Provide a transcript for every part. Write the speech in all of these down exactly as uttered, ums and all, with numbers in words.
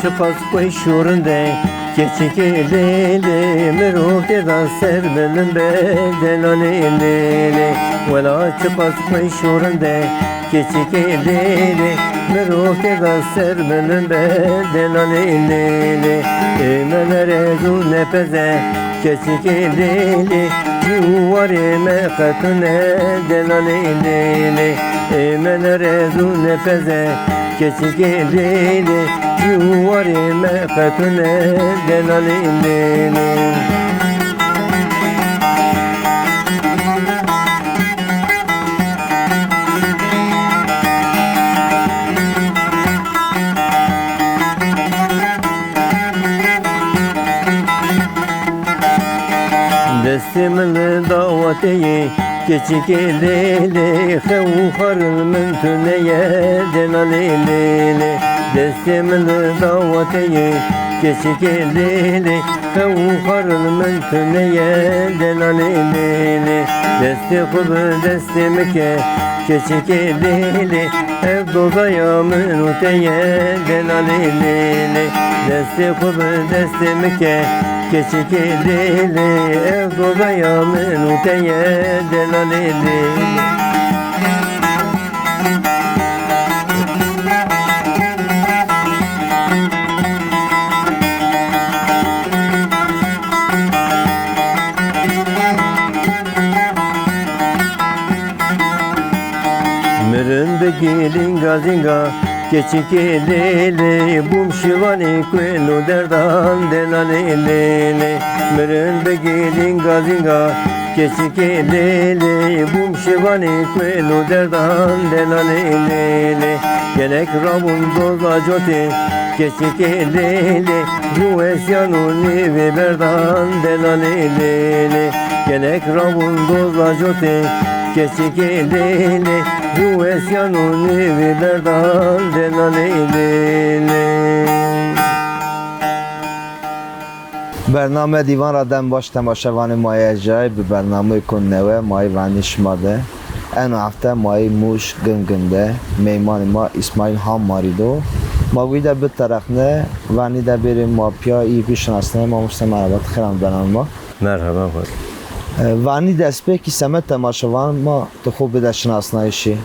Çiqas xweş şûrinde keçikê lêlê, mirov têda ser bilind be delalê lêlê. Wela çiqas xweş şûrinde keçikê lêlê, mirov têda ser bilind be delalê lêlê. Ê mele rêz û nepeze keçikê lêlê, cî û warê me qetune delalê lêlê. Ê mele rêz û nepeze keçikê lêlê, cî û warê me qetune delalê lêlê. Destê min li dawateyê keçikê lêlê, xew û xaril min tuneye delalê lêlê. Destê min li dawateyê keçikê lêlê, xew û xaril min tuneye delalê lêlê. Destê xwu bi destê mi ke keçikê lêlê, ev dozaya min û te ye delalê lêlê. Destê xwu bi destê mi ke keçikê lêlê, ev dozaya min û te ye delalê lêlê. Mirin bigî lînga zînga keçikê lêlê, bûm şivanê kuel û derdan delalê lêlê. Mirin bigî lînga zînga keçikê lêlê, bûm şivanê kuel û derdan delalê lêlê. Gelek rabûn doza cotê keçikê lêlê, zû wesyan û nêvê berdan delalê lêlê. Gelek rabûn doza cotê keçikê lêlê, zû wesyan û nêvê berdan delalê lêlê. Bername Dîvan ra dem baş temaşevanê ma yê erjayê, bi bernameyêko newe ma yê vanî şima de. Eno hefte ma yê Mûş Gimgim de meymanê ma Îsmaîl Han ma rê do. Ma guyde bitereqne, vanî de bêrê ma pîya î bişinasnê. Mamoste merheba, ti xêr amê bernamê ma. Merheba, hoş. E, vanî destpêkî semed temaşevan ma ti xo bide şinasnayîşî.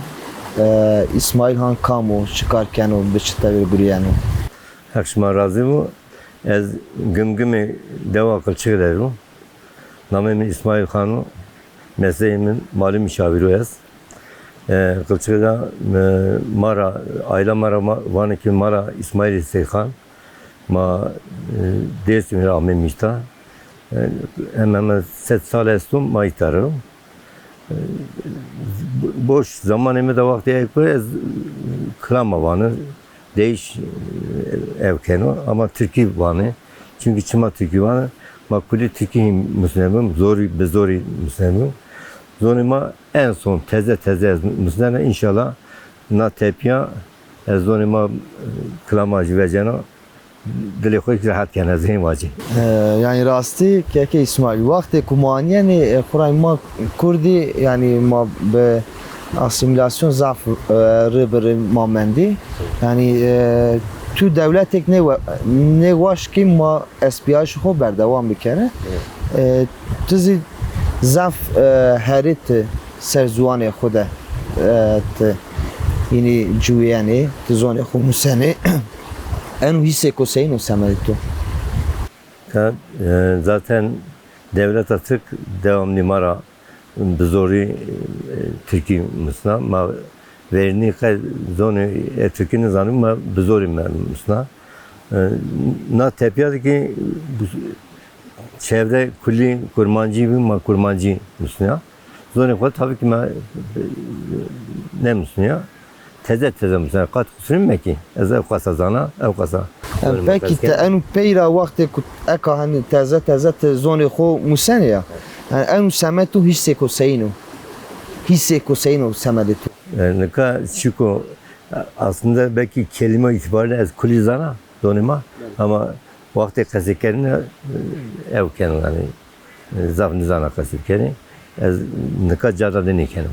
E, Îsmaîl Han kam o, çi kar keno, bi çi tewir gurîyeno? Heq şima razî bo. Ez Gimgimê dewa Qilçixî de bî. Nameyê mi Îsmaîl Xan o. Mesleğê mi mali muşavîr o ez. E, Qilçixî de, e, ma ra, aîla ma ra ma, vanê ki ma ra Îsmaîlê Seyxan. Ma, e, Dêrsimî ra amê mîşta. E, hemen hemen sed sal esto ma îta ro. E, boş zamanê mi de wextê eko ez kilama vanê. Değiş, e, ew keno, ama tirkî vanê. Çunkî çima tirkî vanê, ma kulî tirkî hîn musnebim, zorî bi zorî musnebim. Zonê ma en son teze teze ez musnena, înşallah na tepîya ez zonê ma, e, kilama jî vecena, dilê xo kî rehet kena, ez hên vacî. E, yanî rastî, keke Îsmaîl, wextê ku ma anîyenê, e, xwura ma kurdî, yanî ma bi asîmîlasyon zaf, e, rê bi rê ma mendî. Yanî, e, tu dewletek nêwe-, nêwaşt kî ma estbîyayîşê xo berdewam bikerê. E, tu zî zaf, e, herî ti ser ziwanê xo de, e, ti, yanî, ciwîyenê, ti zonê xo musenê. Eno hîsêko seyîn o semedê to? Ka, e, zaten dewleta Tirk dewamlî ma ra bi zorî, e, tirkî musna. Ma verînî qe zonê, e, tirkî nizanî, ma bi zorî me musna. E, na tepîya de kî çevre kulî kurmancî bî, ma kurmancî musnîya. Zonê xo tabî kî ma, e, nêmusnîya. Teze teze musnîya. Qat qusirîme kî. Ez ewqasa zana, ewqasa. Em pekî te eno pey ra wextê ku eka henî teze teze ti zonê xo musenê ya. Yanî eno semed to hîsêko seyîn o? Hîsêko seyîn o semedê to? E, nika çiko, e, aslında belkî kelîme îtîbarîyle ez kulî zana zonê ma, ama wextê qesêkerîne, e, ew keno yanî. E, zaf nizana qesê bikerî. Ez nika ca ra de nêkeno.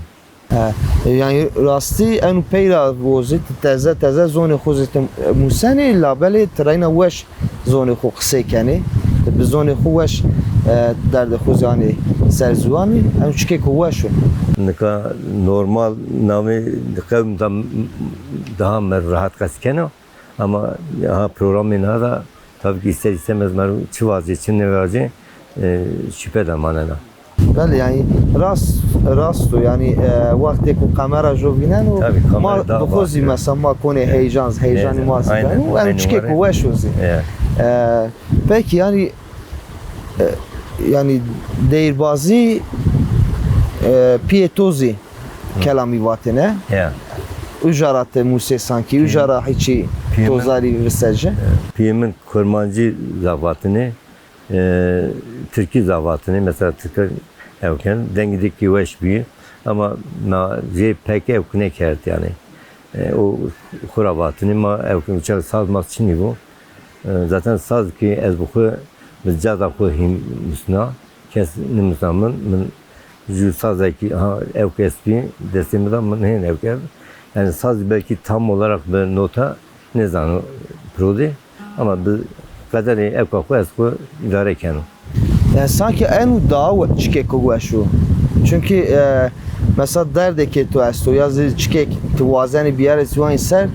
E, yanî rastî eno pey ra vozî, ti teze teze zonê xo zî ti musenê, labelê ti reyna weş zonê xo qisey kenê. Ti bi zonê xo weş, e, derdê xo zî anê ser ziwanî. Eno çikêko weş o. Nika normal namê qewm da daha mi rehet qesî keno. Ama ha programê na da tabii ki ister istemez mero çi vacê, çi nêvacê, e, şüphe de manena. Belê, yanî rast, rast o. Yanî, e, wextê ku kamera jo vîneno, tabii, kamera ma daha bi xo zî mesela ma konê heyecan, heyecanê ma zî beno. Eno çikêko weş o zî. E, peki yanî, e, yanî deyîrbazî, e, piyê to zî kelamî vatêne. Ya. Uca ra ti musê sankî, uca ra hiçî to zarî visece. Piyê min kurmancî zaf vatêne. E, tirkî zaf vatêne, mesela tirkî ewken, dengê de kî weş bî, ama ma jê pek ewk nêkerd yanî. E, o xwu ra vatêne, ma ewk uca saz maz çinî bû. E, zaten saz kî ez bi xwu bi caza xwu hîn musna, kes nêmusna min, min ju sazekî ha ewk estbî, destê mi da min hên ewk kerd. Yanî saz belkî tam olarak bi nota nêzano piro de. Ama bi qederê ewka xwu ez xwu îdare keno. Yanî sankî eno daha we-, çikêko weş o. Çunkî, e, mesela derdêkê to esto ya zî çikêk ti wazenî biyarê ziwanî ser,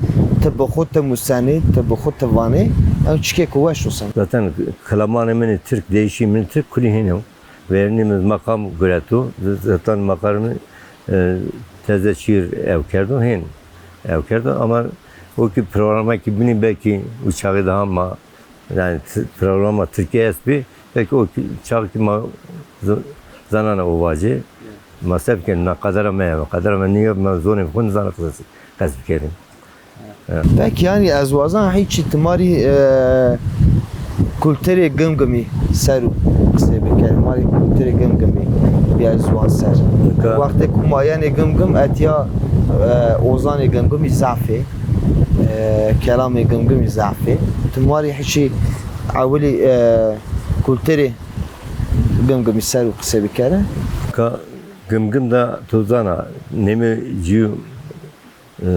ti bi xwu ti musenî, ti bi xwu ti vanî, eno çikêko weş o sen. Zaten kilamanê min ê tirk, deyîşê min ê tirk kulî hên o. Vernî mi maqam gureto, zaten maqamê mi, e, teze şîîr ewk kerdo, hên ewk kerdo. Ama o kî programekî bînî belkî o çaxî daha ma, yanî t-, programa tirkî estbî, belkî o kî, çaxî kî ma z-, zanena o vacê. Ma se bikerî, na qedera me ya, qedera me nîyo, ma zonê xwu nizana qesî, qesî bikerî. Peki, yanî ez wazan hîçî ti ma rî, e, kulturê Gimgimî ser o qisey bikerî. Ma rî kulturê Gimgimî biyarî ziwan ser. Wextê ku ma yenê Gimgim, etya, e, ozanê Gimgimî zaf ê. E, kelamê Gimgimî zaf ê. Ti ma rî hîçî ewilî, e, kulturê Gimgimî ser o qisey bikerî. Ka Gimgim da to zana, nêmê jû e,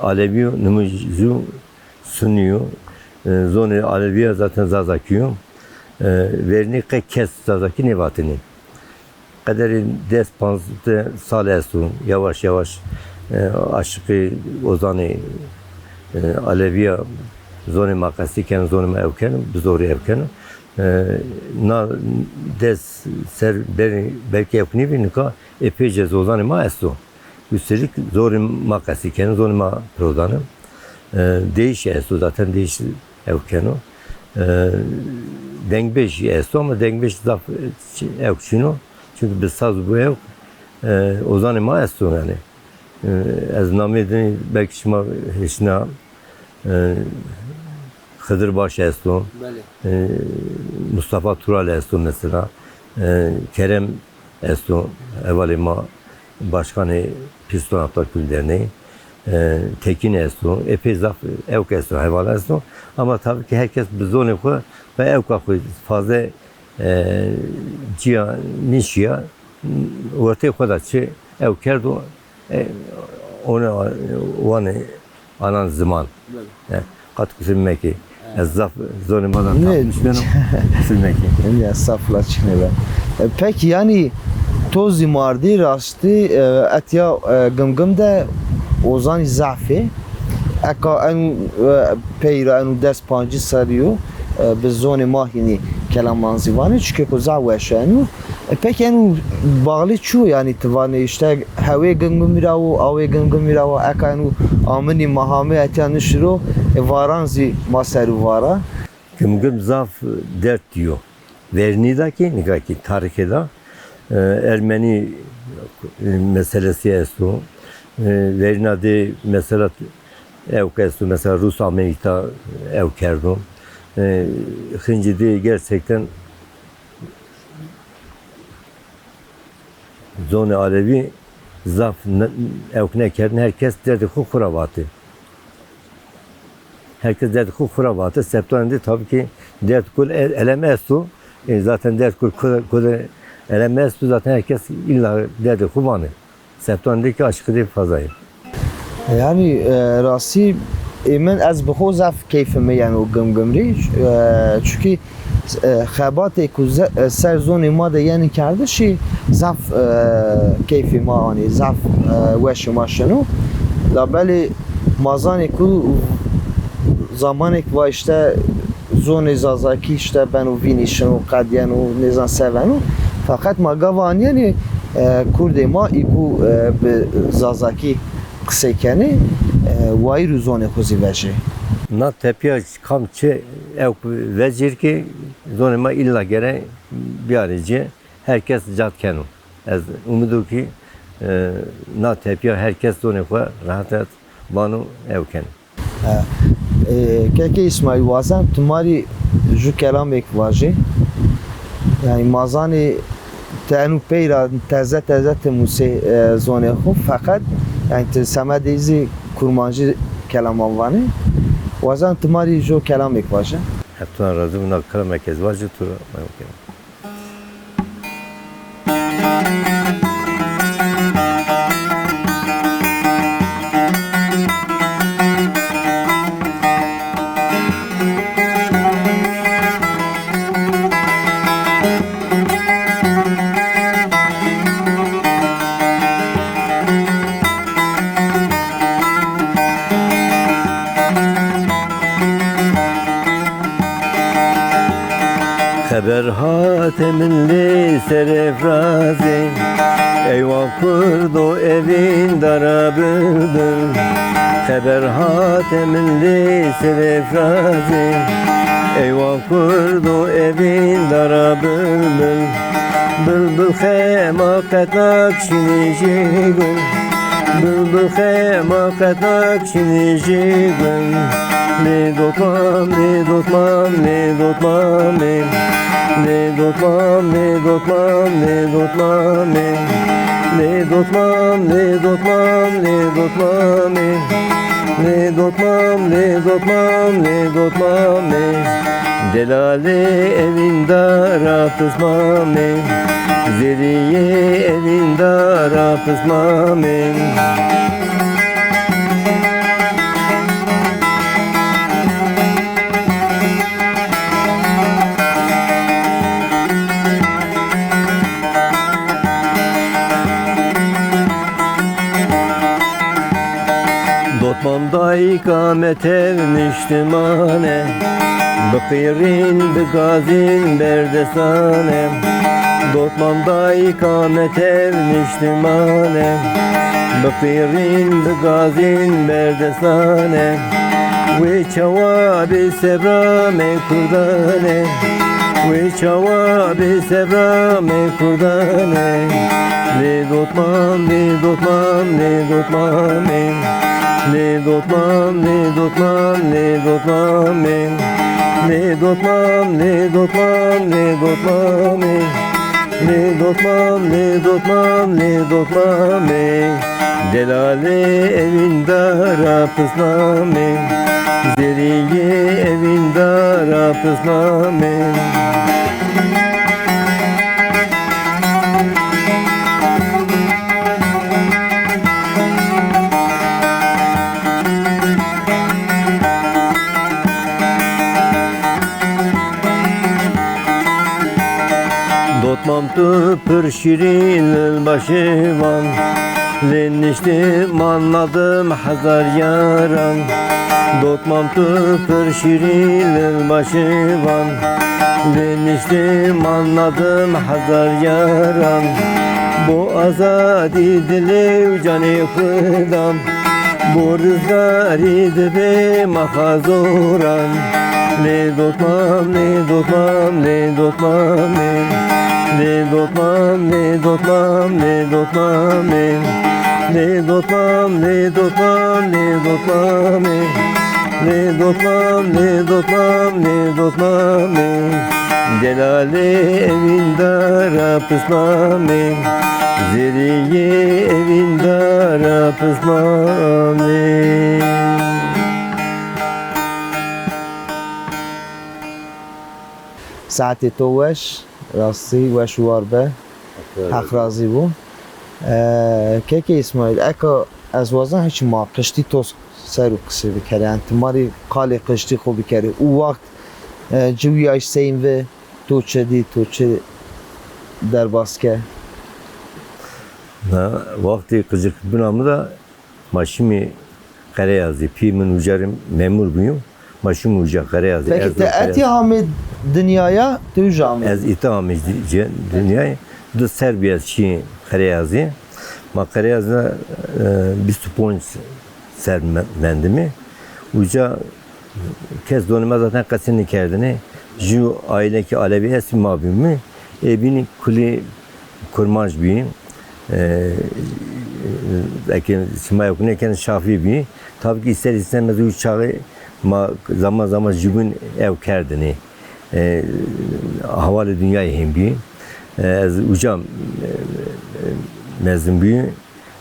Alevî yo, nimû jû Sunî yo. E, zonê Alevî ya zaten Zazakî yo. E, vernî qe kes Zazakî nêvatênê. Qederê des panzdeh sal esto, yavaş yavaş, e, aşiqê ozanê, e, Alevî ya zonê ma qesî keno, zonê ma ewk keno, bi zorî ewk keno. E, na des ser berî belkî ewk nêbî, nika epeyce ozanê ma esto. Üstelik zorê ma qesî keno, zonê ma piro dano. E, deyîş esto, zaten deyîş ewk keno. E, dengbêj esto ama dengbêj zaf, e, ewk çin o. Çünkü bi saz bû ewk, e, ozanê ma esto yanî. E, ez namê de belkî şima hêşna, e, Xidir Baş esto. Belê. E, Mustafa Tural esto mesela. E, Kerem esto, hevalê ma, başkanê Pîrston Abdal Kül Derneği, e, Tekîn esto, epey zaf ewk esto, heval esto. Ama tabii ki herkes bi zonê xwu ve ewka xwu faze, e, cîya nîşîya, wertê xwu da çi ewk kerdo, e, ona wanê anan ziman. Belê. E, qat kusur mekê. Ez zaf zonê ma da tapmiş beno. Kusur mekê. Ya, estağfurullah, çik nêbe. E, peki, yanî to zî mardî rastî, e, etya, e, Gimgim de ozanî zaf ê. Eka eno, e, pey ra eno des pancî serrî yo, e, bi zonê ma hînî kelaman zî vanê, çikêko zaf weş eno. E, peki eno bağlı çi yo? Yanî ti vanê îşte hewê Gimgimî ra wo, awê Gimgimî ra wo, eka eno aminî ma hamê etya nişiro, e, varan zî ma ser o vara. Gimgim zaf derd dîyo. Vernî da kî, nika kî tarîxê da, e, Ermenî, e, meselesi esto. E, verîna de mesela ewk esto, mesela Rus ameyî îta ewk kerdo. E, xincî de gerçekten zonê Alevî zaf ne-, ewk nêkerdin, her kes derdê xwu xwu ra vatê. Her kes derdê xwu xwu ra vatê. Septanê de tabii ki derd kul e-, elem esto. E, zaten derd kul ku-, kul elem esto, zaten her kes îlla derdê xwu vanê. Seftan de ki aşkı de fazla yê. Yanî, e, rastî, ê min ez bi xo zaf keyfê mi yeno Gimgim rî. E, çunkî, e, xebatê ku ze-, e, ser zonê ma de yenî kerdişî zaf, e, keyfê ma anî, zaf, e, weşê ma şino. Labelê ma zanê ku zamanêk va îşte zonê zazakî îşte beno vînî şino, qedîyeno, nêzan se beno. Feqet ma gava anîyenê, e, kurdê ma î ku, e, bi zazakî qisey kenê, e, wayîr û zonê xo zî vejê. Na tepîya kam çi ew vecîr ki zonê ma îlla gere biyarê ci, her kes cad keno. Ez umid o ki, e, na tepîya her kes zonê xo rehet rehet vano ew keno. E, e, kekê Îsmaîl, wazen tu ma rî ju kelamêk vajê. Yanî ma zanê ti eno pey ra teze teze ti musê, e, zonê xo, feqet, yanî, ti semedê zî kurmancî kelaman vanê. Wazen tu ma rî ju kelamêk vaje. Heptan razî bû, na kelamêk ez vaje tu ra meyo keno. Xeber hate min lê serefrazê, eywan kurdo evîn dara bilbil. Xeber hate min lê serefrazê, eywan kurdo evîn dara bilbil. Bilbil xema qetnak şinî jê gul. Bilbil xema qetnak şinî jê gul. Lê dotmam, lê dotmam, lê dotmamê. Lê dotmam, lê dotmam, lê dotmamê. Lê dotmam, lê dotmam, lê dotmamê. Lê dotmam, lê dotmam, lê dotmamê. Delalê evîndara pismamê. Zerrîyê evîndara pismamê. Dotmam dayîka me tev niştiman e, biqîrîn bigazîn berdestan e. Dotmam dayîka me tev niştiman e, biqîrîn bigazîn berdestan e. Wê çawa bê sebra me kurdan e. Wê çawa bê sebra me kurdan e. Lê dotmam, lê dotmam, lê dotmamê. Lê dotmam, lê dotmam, lê dotmamê. Lê dotmam, lê dotmam, lê dotmamê. Lê dotmam, lê dotmam, lê dotmamê. Delalê evîndara pisnamê. Zerrîyê evîndara pisnamê. Dotmam tu pir şîrîn lil başê van. Lê niştiman nadim hezar yaran. Dotmam tu pir şîrîn lil başê van. Lê niştiman nadim hezar yaran. Bo azadî dilê û canê xwu dam. Bo rizgarî dibê ma xazoran. Lê dotmam, lê dotmam, lê dotmamê. Lê dotmam, lê dotmam, lê dotmamê. Lê dotmam, lê dotmam, lê dotmamê. Lê dotmam, lê dotmam, lê dotmamê. Delalê evîndara pismamê. Zerrîyê evîndara pismamê. Saetê to weş, rastî weş û war be. Heq razî bo. E, keke Îsmaîl, eka ez wazan hiç ma qiştî to ser û qisê bikerê. Yanî ti ma rê qalê qiştî xo bikerê. Û waxt, e, ciwîyayîş seyîn vi, to çi dî, to çi derbas ke? Na, wextê qicikbûna mi de ma şimî Qereyazî, pî min uca rê memûr bîyo. Ma şûm uca Qereyazî, Peki ti Erzurum, Qereyazî. Etî amê dinyaya, ti uca amê? Ez îta amê dinya, du ser bî ez şî Qereyazî. Ma Qereyazî de, e, bîst û ponc ser me-, mendimî. Uca kes zonê ma zaten qesî nêkerdinê. Jû aîlekî Alevî estî, ma bîmî. Ê bînî kulî Kurmanc bî. E, eke şima ewk nêkenê, Şafî bî. Tabii ki ister istemez o çaxî ma zaman zaman jûbîn ewk kerdinê. E, hewalê dinyayî hên bî. E, ez uca, e, mezin bî.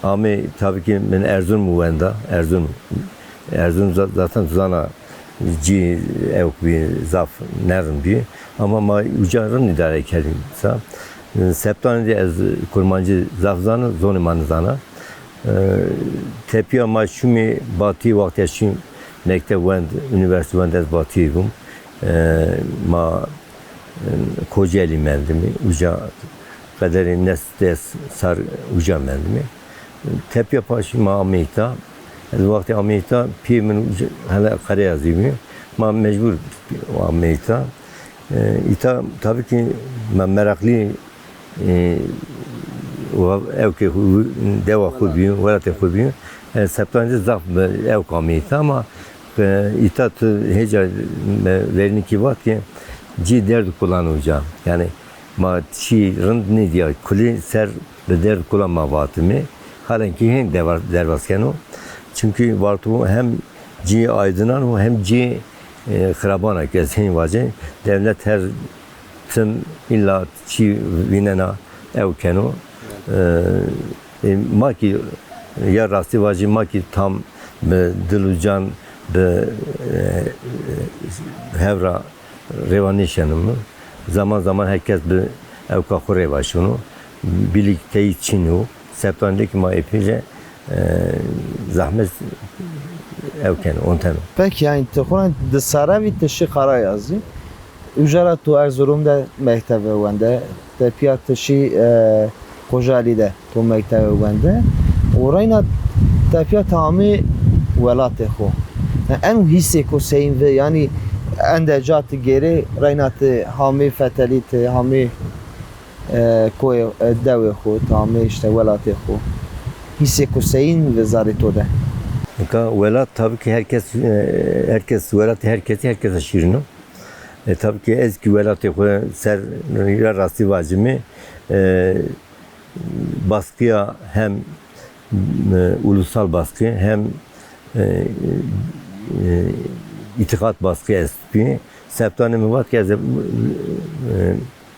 Amê, tabii ki min Erzurum wenda. Erzurum, Erzurum za-, zaten zana cî ewk bî, zaf nerm bî. Ama ma uca rind îdare kerdî sa. Septanî de ez kurmancî zaf zana, zonê ma nizana. E, tepîya ma şûmî Batî, wextê şî mekteb wend, unîversîte wend, ez Batî bûm. E, ma, e, Kocaelî mendimî, uca qederê nes des sar uca mendimî. Tepîya paşî ma amê îta. Ez wextê amê îta, pîyê min uca, hele Qereyazî bî. Ma mecbur amê îta. E, îta tabii ki ma meraqlî, e, wa-, ewkê xwu, dewa xwu bîyo, welatê xwu bîyo. E, septanî de zaf bi ewk amê îta ama, e, îta tu hêca, e, vernîkî vat ki cî derd û kulan uca. Yanî ma çî rind nêdîya, kulî ser bi derd kulan ma vatimê. Halen ki hên devar-, derbas keno. Çünkü Varto hem cî aydinan û hem cî, e, xiraban a, ke ez hên vacê. Devlet her tim îlla çî vînena ewk keno. E, e, ma ki ya rastî vacî, ma ki tam bi dil û can, bi, e, e, hevra rêva nêşenîme. Zaman zaman her kes bi ewka xwu rêva şino. Birlikteyî çin o. Septanî de ki ma epeyce, e, zehmet ewk keno, onteno. Peki, yanî ti xwu ra di serre vî ti şî Qereyazî. Uca ra to Erzurum de mektebe wende. Tepîya ti şî, e, Kocaelî de to mektebe wende. Û reyna tepîya ti amê welatê xwu. Eno hîsêko seyîn vi, yanî ende ca ti gêrê, reyna ti hamê fetelî, ti hamê, e, koyê, e, dewê xwu, ti hamê îşte welatê xwu. Hîsêko seyîn vi zarê to de? Nika welat tabii ki herkes, e, herkes, welatê herkesî herkese şîrin o. E, tabii ki ez ki welatê xwu ser ra rastî vacimî, e, baskıya hem, e, ulusal baskı hem, e, e, îtîqat baskı estbî. Septanê mi vat ki ez, e,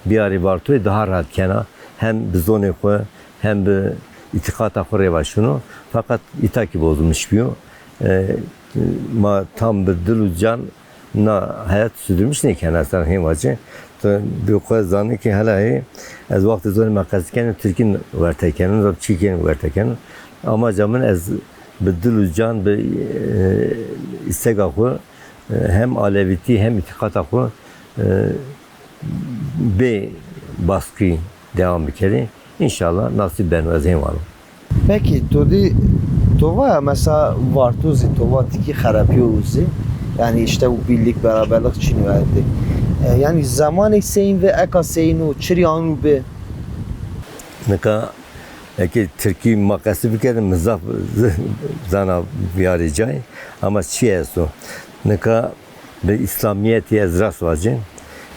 biyarî Vartoyê daha rahat kena. Hem bi zonê xwu hem bi îtîqata xwu rêva şino. Fakat îta ki bozulmuş bîyo. E, ma tam bi dil û can na heyat sürdürmüş nêkena, ez hên vacî. Tu bi xwu zanî ki hela hê ez wextê zonê ma qesî kenî tirkîn werte kenî, zaf çîkên werte kenî. Amaca min ez bi dil û can, bi, e, îstega xwu, e, hem alevîtî hem îtîqata xwu, e, bê baskî dewam bikerî. Înşallah nasîb beno, ez hên vano. Peki, to dî, to va ya mesela Varto zî, to va tikî xerepîyo zî. Yanî îşte û birlik, beraberlik çin o erdê. E, yanî zemanêk seyîn vi, eka seyîn o, çirî ano bi? Nika eke tirkî ma qesî bikerî, mi zaf zana biyarê cayê. Ama çi esto? Nika bi Îslamîyetî ez rast vacî.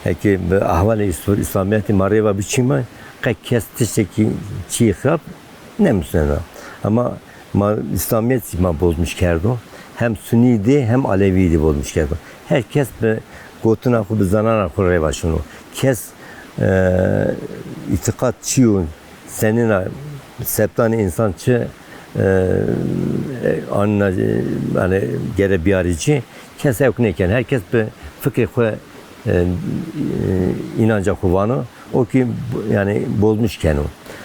Eke bi ehvalê Îs-, Îslamîyetî ma rêva biçîme, qe kes tiştekî çîyê xirab nêmusnena. Ama ma Îslamîyet zî ma bozmuş kerdo. Hem Sunî de hem Alevî de bozmuş kerdo. Her kes bi gotina xwu, bi zanana xwu rêva şino. Kes, e, îtîqat çi yo, senîna septanê însan çi, e, e, anîna, e, yanî gere biyarî cî, kes ewk nêkeno. Her kes bi fikrê xwu, e, e, înanca xwu vano. O ki, yanî bozmuş keno.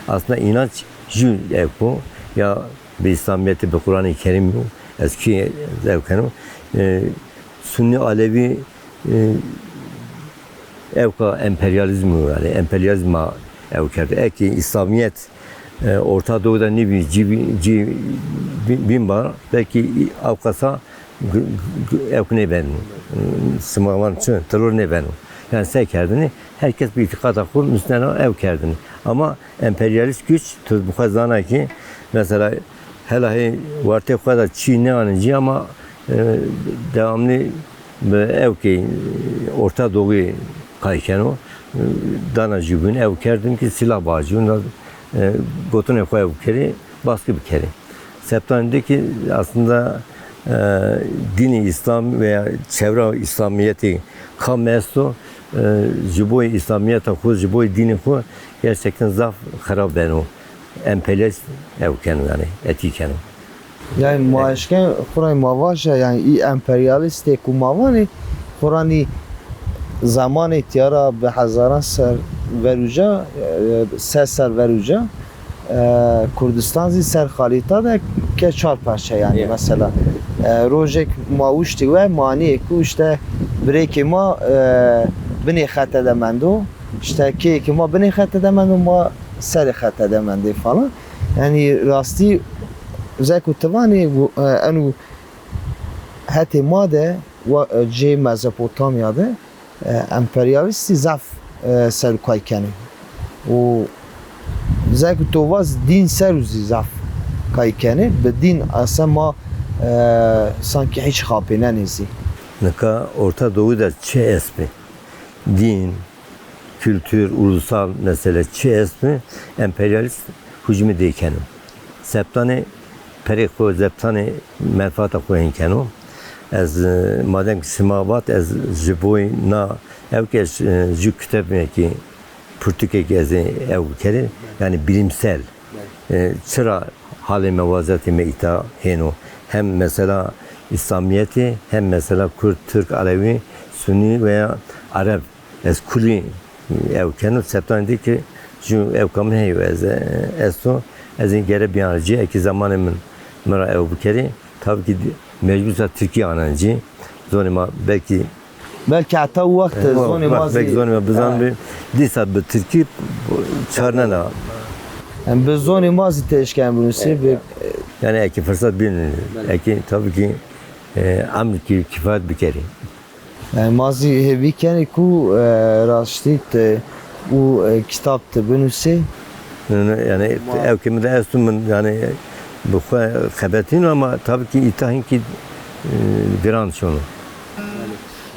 Aslında înanc Jü ewk o, ya bi Îslamîyetî, bi Quranê Kerîm o, ez kî ewk keno. E, Sunnî, Alevî, e, ewka emperyalîzm o, yanî emperyalîzma ewk kerdo. Eke Îslamîyet, e, Orta Doğu de nîbî, cî bî-, cî bî-, bîn ba, belkî ewkasa g-, g-, ewk nêbeno. Sima van çi, teror nêbeno. Yanî se kerdinî, her kes bi îtîqata xwu musnena ewk kerdinî. Ama emperyalîst güç, tu bi xwu zana ki, mesela, hela hê wertê xwu de çî nêanin cî ama, e, devamlî bi ewkê, e, Orta Doğuyê kay keno. E, dana jübîn ewk kerdin ki sîlah biacîyûn, e, gotinê xwu ewk bikerî, baskı bikerî. Septanî de ki aslında, e, dînê Îslam veya çevra Îslamîyetî kam esto, e, ji boyê Îslamîyeta xwu, ji boyê dînê xwu gerçekten zaf xirab beno. Emperyalîst ewk keno, yanî etî keno. Yanî ma eşken xwu ra ma vaja, yanî î emperyalîstê ku ma vanê, xwu ra nî zemanê tîya ra bi hezaran ser ver uca, e, se ser ver uca, e, Kurdistan zî ser xalîta de ke çar parçe yanî. Mesela, e, rojêk ma uştî we, ma nîyê ku îşte birêkê ma, e, binê xete de mendo, îşte kêyêkê ma binê xete de mendo, ma serê xete de mendê falan. Yanî rastî zek û ti vanê, e, eno hetê ma de, wa-, e, cê Mezopotamya de, e, emperyalîstî zaf, e, ser û kay kenê. Û zek û to va zî dîn ser û zî zaf kay kenê. Bi dîn ese ma, e, sankî hîç xapênenê zî. Nika Orta Doğu de çi est bi? Dîn, kultur, ulusal mesele çi est bi, emperyalîst hucumî dê keno. Septanê perê xwu, septanê menfaata xwu hên keno. Ez, e, madem ki sima vat, ez ji boy na ewk, ez, e, jü kitabekî, purtikekî ez ê ewk bikerî, yanî bilimsel. E, çira halê me, waziyetê me îta hêno? Hem mesela Îslamîyetî, hem mesela Kurd, Tirk, Elewî, Sunî veya Ereb. Ez kulî ewk keno, septanî de ki jü ewka min heye, ez, e, esto, ez ê gere bîyana cî, eke zemanê min, mi ra ewk bikerî, tabî ki di-, mecbur sa tirkî anan cî. Zonê ma belkî Belkî heta o wext, e, zonê ma zî, belkî zonê ma bizan bi, dîsa bi tirkî çarnena. Yanî bi zonê ma zî ti eşken binusî, bi... Yanî eke firsat bîn, eke tabî ki, e, emr ki kifayet bikerî. Yanî ma zî hêvî kenê ku, e, rastî ti û, e, kitab ti binusê. Yanî ewkê mi de esto, min yanî bi xwu xebetîno ama tabî ki îta hinkî, e, giran şono.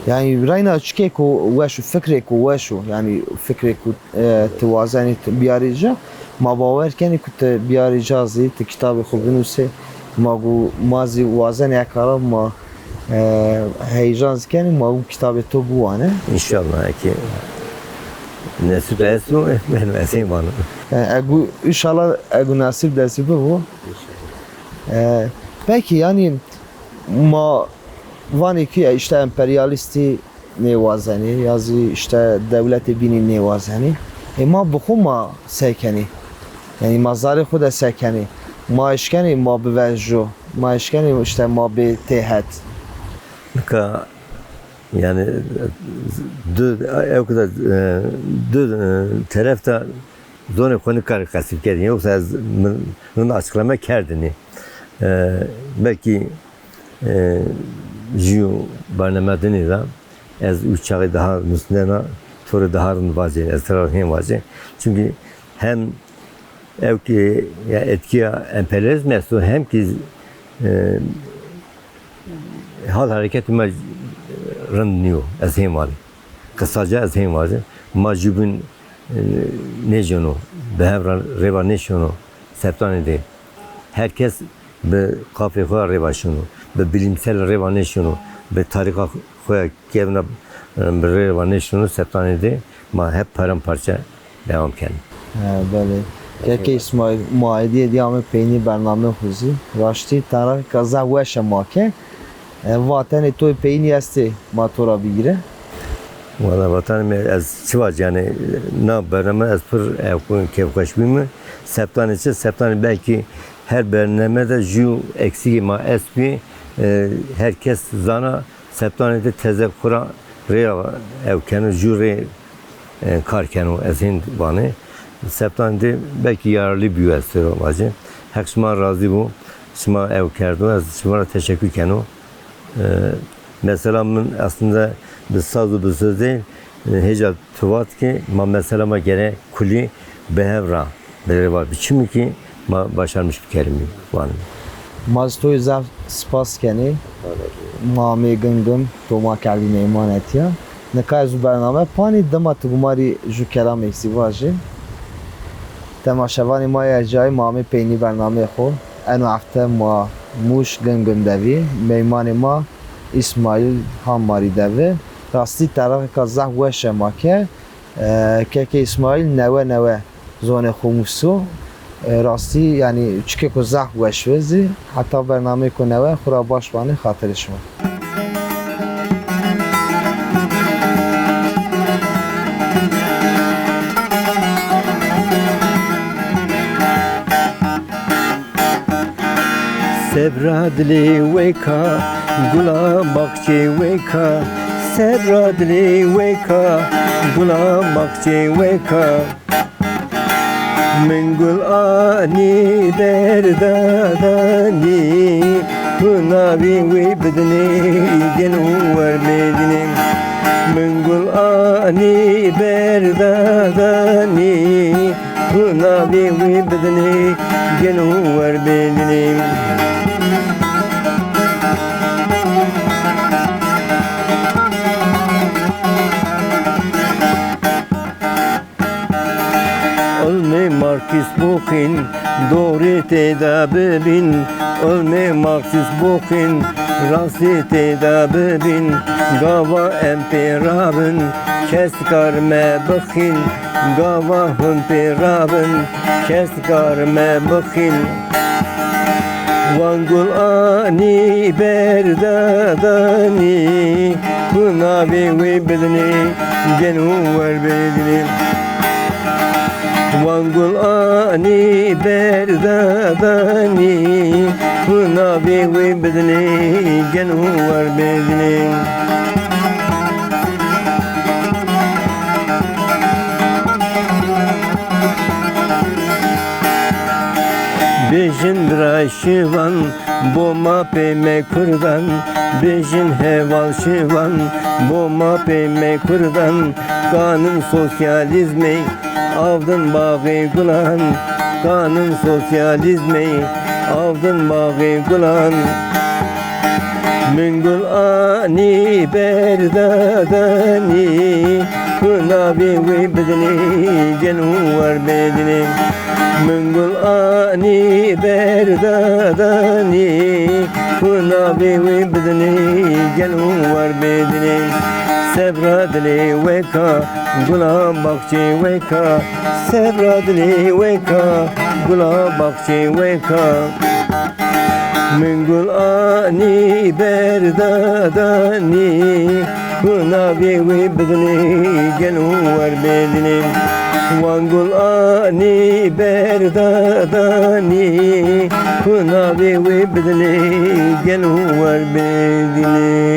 Yanî reyna çikêko weş û fikrêko weş o. Yanî fikrêko, e, ti wazenî ti biyarî ca. Ma bawer kenî ku ti biyarî ca zî, ti kitabê xwu binusê. Ma gu-, ma zî wazenê eka ra ma, e, heyecan zî kenî ma û kitabê to biwane. Înşallah, eke nesîb esto, beno, ez hên vano. E, egu, înşallah egu nesîb desî bibo. E, pekî, yanî ma vanê ki, e, îşte emperyalîstî nêwazenê, ya zî îşte dewletê bînî nêwazenê. Ê ma bi xwu ma se kenê? Yanî ma zarê xwu de se kenê? Ma eşkenê ma bivejjo, ma eşkenê îşte ma bê têhet. Nika, yanî, du, ewk de, e, du, e, teref de zonê xwu nikarê qesî bikerî. Yoksa ez min, min açıklama kerdinî. E, belkî, e, jû bername dinî ra ez û çaxî daha nusnena, to rê daha rind vacê, ez tira hên vacê. Çünkü hem ewkê, ya, etkiya emperyalîzmî esto, hem ki, e, hal hereketê ma rind nîyo, ez hên vanî. Qisaca ez hên vacî. Ma jûbîn, e, nêcêno, bi hev ra rêva nêşono, septanê de. Her kes bi qafê xo ya rêva şono, bi bilimsel rêva nêşono, bi tarîxa xo ya kevna, e, bi rêva nêşono, septanê de ma hep paramparça dewam keno. He, belê. Keke Îsmaîl, ma êdî êdî ame peynî bername xwu zî. Raştî tarîxêka zaf weş a ma ke. E, vatenê to peynî estê, ma to ra bigîre? Wala vatanê mi ez çi vac, yanî na bername ez pir, e, kêfxweş bîme. Septanê çi? Septanê belkî her bername de jû eksîgê ma estbî. E, her kes zana septanê de teze xwu ra rêya ew keno, jû rê, e, kar keno, ez hîn vanê. Septanê de belkî yararlî bîyo, ez sero vajê. Heq şima razî bo. Şima ew kerdo, ez şima ra teşekkür keno. E, mesela min aslında bi saz û bi sözê, e, hêca tu vat ki ma mesela ma gere kulî bi hev ra bi rê va bi çimî ki ma başarmış bikerîmî vanî. Ma zî to yê zaf spas kenî. Ma amê Gingim, to ma kerdî meymanetîya. Nika ez û bername panî, dima tu gumarî ju kelamêk zî vajî. Temaşevanê ma yê ercayî, ma amê peynî bernameyê xo. Eno hefte ma Mûş Gingim de vî. Meymanê ma Îsmaîl Hammarî de vi. Rastî teraqêka zaf weşe ma ke. E, kekê Îsmaîl newe newe zonê xo muso. E, rastî, yanî, çikêko zaf weş vizî. Heta bernameyêko newe xwu ra baş vanê xatirê şima. Sebra dilê weka, gula baxçê weka. Sebra dilê weka, gula baxçê weka. Min gul anî ber dadanî, tu navê wê bidinê, gelo wer bêdinê. Min gul anî ber dadanî, tu navê wê bidinê, gelo wer bêdinê. Ilmê Marksîst boxîn, doğrî têda bibîn. Ilmê Marksîst boxîn, rastî têda bibîn. Gava em pê rabin, kes karime bixîn. Gava hûn pê rabin, kes karime bixîn. Wan gul anî ber dadanî, tu navê wê bidinê, gelo wer bêdinê. Wan gul anî ber dadanî, tu navê wê bidinê, gelo wer bêdinê. Bêjin bira şivan, bo ma pê me kurdan. Bêjin heval şivan, bo ma pê me kurdan. Kanin sosyalîzmê, avdin baxê gulan. Kanin sosyalîzmê, avdin baxê gulan. Min gul anî ber dadanî, tu navê wê bidinê, gelo wer bêdinê. Min gul anî ber dadanî, tu navê wê bidinê, gelo wer bêdinê. Sebra dilê weka, gula baxçê weka. Sebra dilê weka, gula baxçê weka. Min gul anî ber dadanî, tu navê wê bidinê, gelo wer bêdinê. Wan gul anî ber dadanî, tu navê wê bidinê, gelo wer bêdinê.